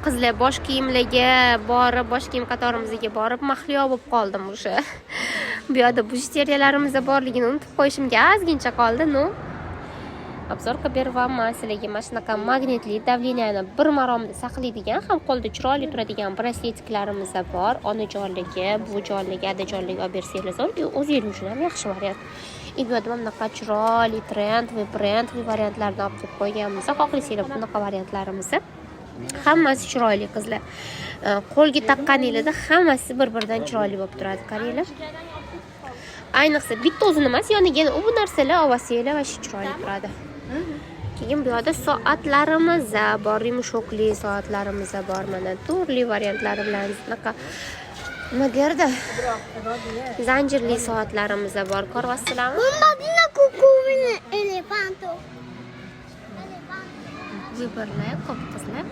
Qizlar, bosh kiyimlarga borib, bosh kiyim qatorimizga borib, mahliyo bo'lib qoldim o'sha. Bu yoqda bijuteriyalarimiz borligini unutib qo'yishimga ozgincha qoldi. Ну, обзор qilib beryapman sizlarga. Mana shunaqa magnitli, давление ni bir maromda saqlaydigan, ham qo'lda chiroyli turadigan браслетик larimiz bor. Onajonlarga, buvijonlarga, adajonlarga olib bersanglar zo'r, и o'zinglar uchun ham yaxshi variant. И bu yerda mana bunaqa chiroyli трендовый, брендовый variantlarni olib kelib qo'yganmiz. Xohlasanglar, bunaqa variantlarimiz hammasi chiroyli, qizlar. Qo'lga taqqaninglarda hammasi bir biridan chiroyli bo'lib turadi, qaranglar. Ayniqsa bitta o'zini emas, yoniga yana u bu narsalar olsanglar, вообще chiroyli turadi. Keyin bu yoqda soatlarimiz bor, ремешок li soatlarimiz bor, mana, turli variantlari bilan, bunaqa, nima derdi, zanjirli soatlarimiz bor. Ko'ryapsizlarmi? Un bambino cucù elefanto. Выбор lar ko'p, qizlar.